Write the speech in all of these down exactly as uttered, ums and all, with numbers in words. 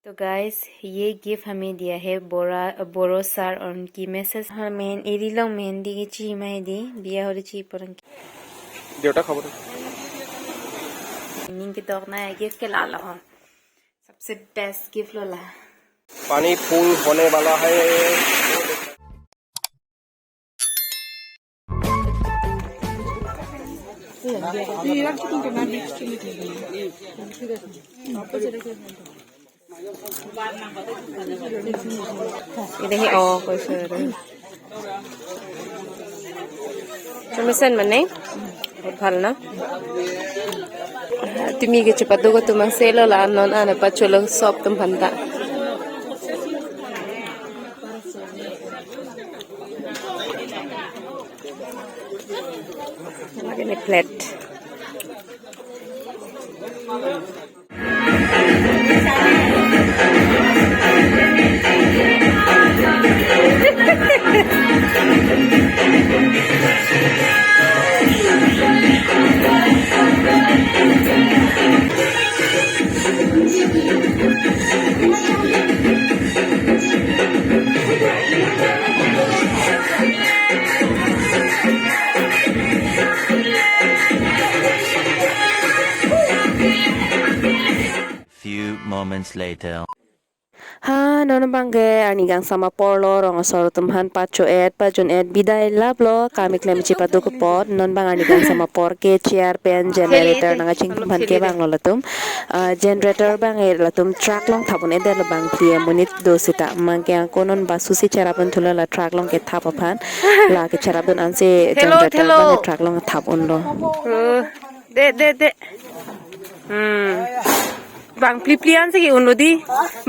तो गाइस, ये गिफ्ट हमें दिया है बोरा बोरो सर, और उनकी मैसेज हमें एरी लोग मेहंदी की ची माई दी बिया हो रही ची पर। দেউতা খাব। Ning ketok na gift ke lalo ho. सबसे बेस्ट गिफ्ट lo la. पानी फुल होने वाला है। Ini hi, oh, ko sir. Tumisen mane? Bhal na? Tumi ke cepat dugo tumang selo la non ana pacholo sop tum phanta. Lagi ni plate. Few moments later. Ha, non bang ke arni kangsam apor lo, rong asor atum aphan pacho-et, pajun-et, bidai lap lo, kami klem chipaduk apot, non bang arni kangsam apor ke chair pen generator nangkachingpum aphan ke bang lo latum. Ah, generator bang e latum truck along thap un-edet lo bang phli amonit do seta, mang ke angko non basu si cherap un thulo la truck along ke thap aphan, la ke cherap dun ansi generator bang e truck along thap unlo. Oh, de, de, de. Hmm. Bang phli phli ansi ke-unlo di.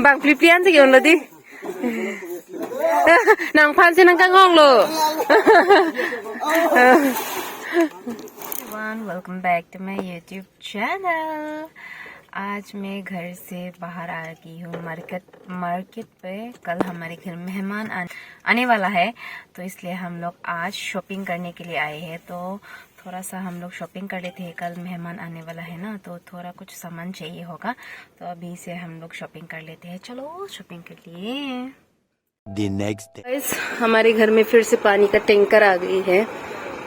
Bang phli phli ansi ke-unlo di. Nangphan si nangkanghong lo. Everyone, welcome back to my YouTube channel. आज मैं घर से बाहर आ गई हूँ market, market पे। कल हमारे घर मेहमान आन-, आने वाला है, तो इसलिए हम लोग आज शॉपिंग करने के लिए आए हैं। तो थोड़ा सा हम लोग शॉपिंग कर लेते हैं, कल मेहमान आने वाला है ना, तो थोड़ा कुछ सामान चाहिए होगा। तो अभी से हम लोग शॉपिंग कर लेते हैं, चलो शॉपिंग कर लिए। The next day. गाइस, हमारे घर में फिर से पानी का टैंकर आ गई है।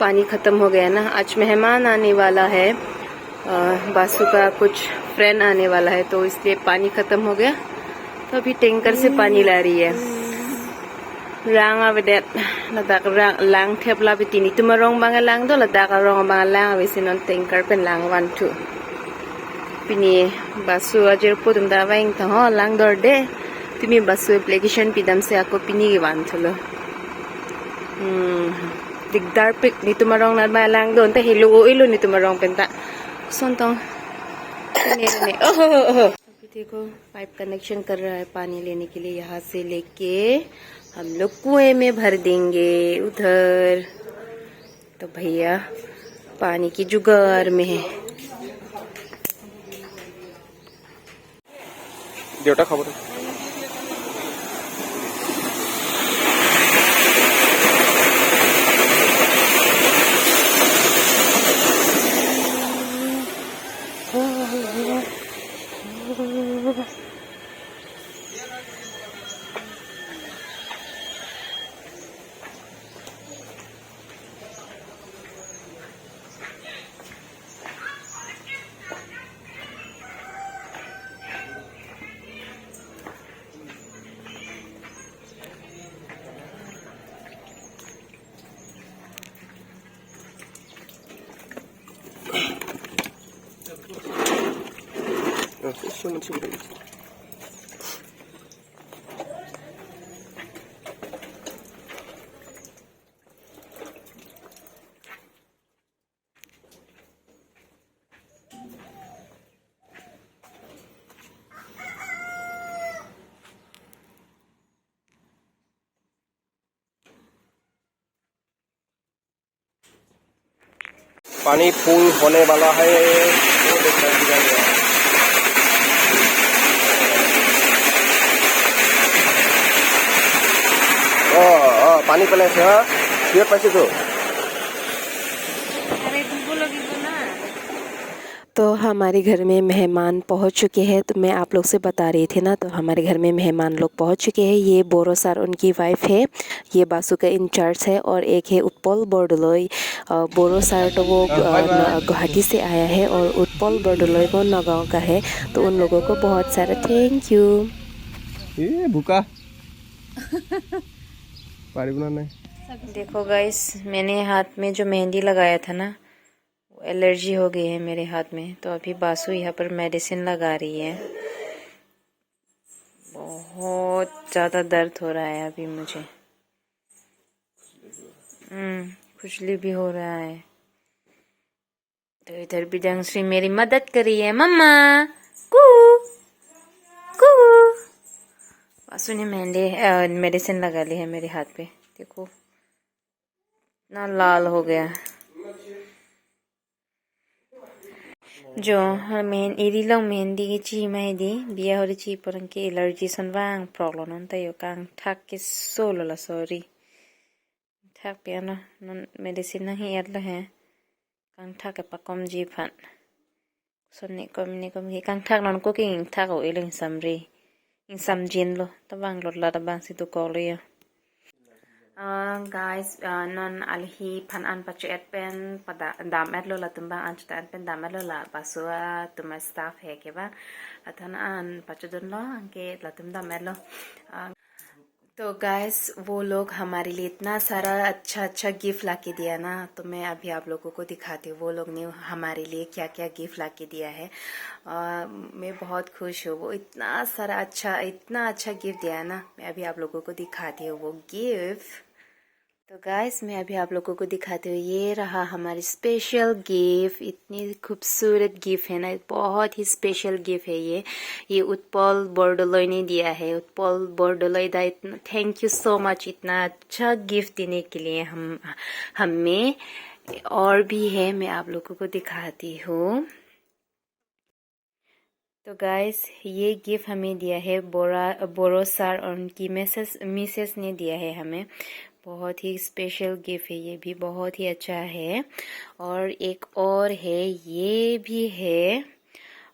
पानी खत्म हो गया ना, आज मेहमान आने वाला है, अ, बासु का कुछ फ्रेंड आने वाला है, तो इसलिए पानी खत्म हो गया, तो अभी टैंकर से पानी ला रही है। Lang avedet, ladak lang, lang thep la piti netum arong bang lang do, ladak arong bang lang ave si non tanker pen lang vanthu. Pini basu ajir pudum da vang tang ho lang dorde. Tumi basu application pidam si ako pini kevanthulo. Hmm, dikdar pik netum arong nat bang lang do, ante helo o ilo netum arong penta. Sontong. Ini, ini. Oh, oh, oh, oh. अभी देखो, pipe connection कर रहा है पानी लेने के लिए, यहाँ से लेके हम लोग कुएं में भर देंगे उधर। तो भैया पानी की जुगाड़ में है। দেউতা খাব। पानी फुल होने वाला है। অ, অ, পানী পেলাইছে, হা? কিহত পাইছে তো? আৰে, দিব লাগিব না। तो हमारे घर में मेहमान पहुंच चुके हैं, तो मैं आप लोग से बता रही थी ना, तो हमारे घर में मेहमान लोग पहुंच चुके हैं। ये बोरो सर उनकी वाइफ है, ये बासु का इंचार्ज है, और एक है उत्पल बरदोलई। अ, बोरो सर तो वो, अ, न-, गुवाहाटी से आया है, और उत्पल बरदोलई वो नगांव का है। तो उन लोगों को बहुत सारा thank you। ये भूखा। पारी बनाना है। देखो गाइस, मैंने हाथ में जो मेहंदी लगाया था ना, वो एलर्जी हो गई है मेरे हाथ में। तो अभी बासु यहाँ पर मेडिसिन लगा रही है। बहुत ज़्यादा दर्द हो रहा है अभी मुझे। हम्म, खुजली भी हो रहा है। तो इधर भी जंगश्री मेरी मदद कर रही है। मम्मा, कू, कू। बासु ने मेहंदी, अ, मेडिसिन लगा ली है मेरे हाथ पे। देखो, इतना लाल हो गया। Jo, ha men, eri along mehendi kechi ma hedi, biya hori chi porang ke elarji ason vangprok lo non ta jo, kangthak keso lo laso eri. Thak pi ano, non medicine nanghi-et lo he. Kangthak kepakomji aphan. Son ne kom ne kom ke kangthak non ko ke ingthak o, iling samri. Ingsamjin lo, tabang lot la tabang si dokok lo ya. Ah, guys, ah, non alhi aphan an pacho-et pen pada dam-et lo, latum abang an chota-et pen dam-et lo la basu atum staff he ke ba. Latum an pachodun lo, anke latum dam-et lo. Ah, तो गाइस, वो लोग हमारे लिए इतना सारा अच्छा अच्छा गिफ्ट ला के दिया ना, तो मैं अभी आप लोगों को दिखाती हूँ वो लोग ने हमारे लिए क्या क्या गिफ्ट ला के दिया है। और मैं बहुत खुश हूँ, वो इतना सारा अच्छा, इतना अच्छा गिफ्ट दिया है ना। मैं अभी आप लोगों को दिखाती हूँ वो गिफ्ट। तो गाइस, मैं अभी आप लोगों को दिखाती हूँ, ये रहा हमारी स्पेशल गिफ्ट। इतनी खूबसूरत गिफ्ट है ना, बहुत ही स्पेशल गिफ्ट है ये। ये उत्पल बरदोलई ने दिया है। उत्पल बरदोलई दा, इतना, thank you so much, इतना अच्छा गिफ्ट देने के लिए हम, हमें। और भी है, मैं आप लोगों को दिखाती हूँ। तो गाइस, ये गिफ्ट हमें दिया है बोरा, बोरो सर और उनकी मिसेस, मिसेस ने दिया है हमें। बहुत ही स्पेशल गिफ्ट है, ये भी बहुत ही अच्छा है। और एक और है, ये भी है।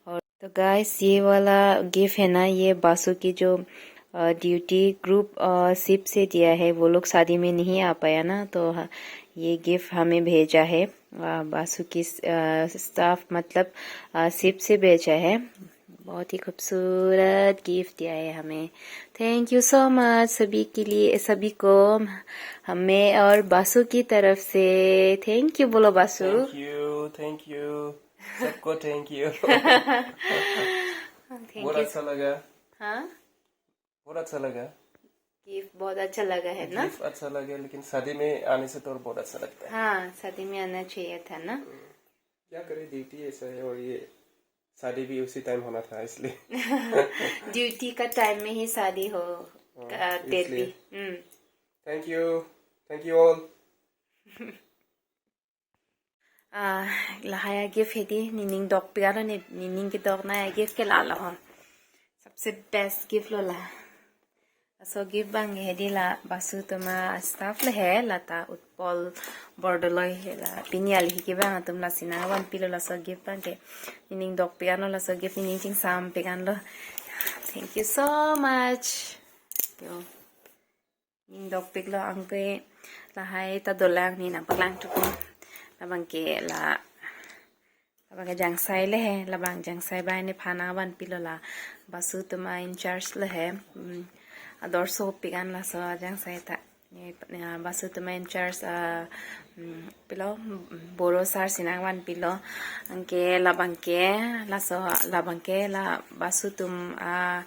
और तो गाइस, ये वाला गिफ्ट है ना, ये बासु की जो, अ, ड्यूटी ग्रुप, अ, शिप से दिया है। वो लोग शादी में नहीं आ पाया ना, तो ह-, ये गिफ्ट हमें भेजा है। अ, बासु की स-, अ, स्टाफ मतलब, अ, शिप से भेजा है। बहुत ही खूबसूरत गिफ्ट दिया है हमें। थैंक यू सो मच सभी के लिए, सभी को, हमें और बासु की तरफ से थैंक यू बोलो Basu. Thank you, thank you, सबको थैंक यू। थैंक बहुत यू। अच्छा लगा। हाँ, बहुत अच्छा लगा। गिफ्ट बहुत अच्छा लगा है ना? गिफ्ट अच्छा लगा, लेकिन शादी में आने से तो और बहुत अच्छा लगता है। हाँ, शादी में आना चाहिए था ना। क्या करें, ड्यूटी ऐसा है, और ये शादी भी उसी टाइम होना था, इसलिए। ड्यूटी का टाइम में ही शादी हो, हाँ, का, तेरी इसलिए। हम्म। Thank you, thank you all. Ah, lahai a gift hedi, nening dokpik alo ne, nening kedok na a gift ke lalo ho. सबसे best gift lo la. So gift abang hedi la basu atum a staff le he, lata Utpal Bordoloi he la. Pini alhi ke abang atum lasi nangvanpilo laso gift abang ke. Nening dokpik anlo laso gift, nening chingsampik anlo. Thank you so much. Yo. Ning dokpik lo, angke lahai ta dolang, ne nangpaklang thupo. Labang ke la, labang ke jangsai le he, labang jangsai abang nephan nangvanpilo la basu atum a in charge le he. Hmm, ador sopik an laso jangsai ta. Ne, ne, basu atum a in charge, ah, hmm, pilo, Boro sir si nangvanpilo. Angke labang ke, laso labang ke la basu atum a,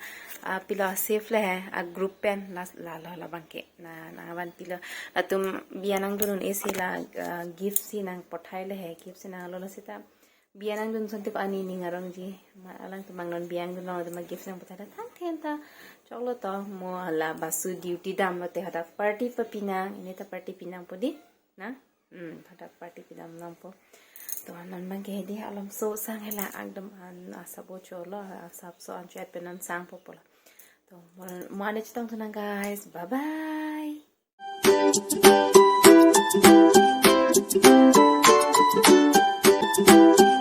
a pilo shift le he, a group pen la, lalo labang ke. Na, nangvanpilo. Latum biya nangdun un-e si la, ah, gift si nangpothai le he, gift si nanglo lo seta. Biya nangdun ason tip ani ning arongji. Ma alangtum abang non biya nangdun long atum a gift nangpothai le thangthe ta. Choklo to mo la basu duty damlote hadak party papi nang, ini ta party pi nangpo di. Na? Hmm, hadak party pi dam nangpo. To non abang ke hedi alam so sang hela, ekdom an asap o cholo, asap so an chet pen an sangpo pola. To mo, mo ane chetong thu nang guys. Bye bye.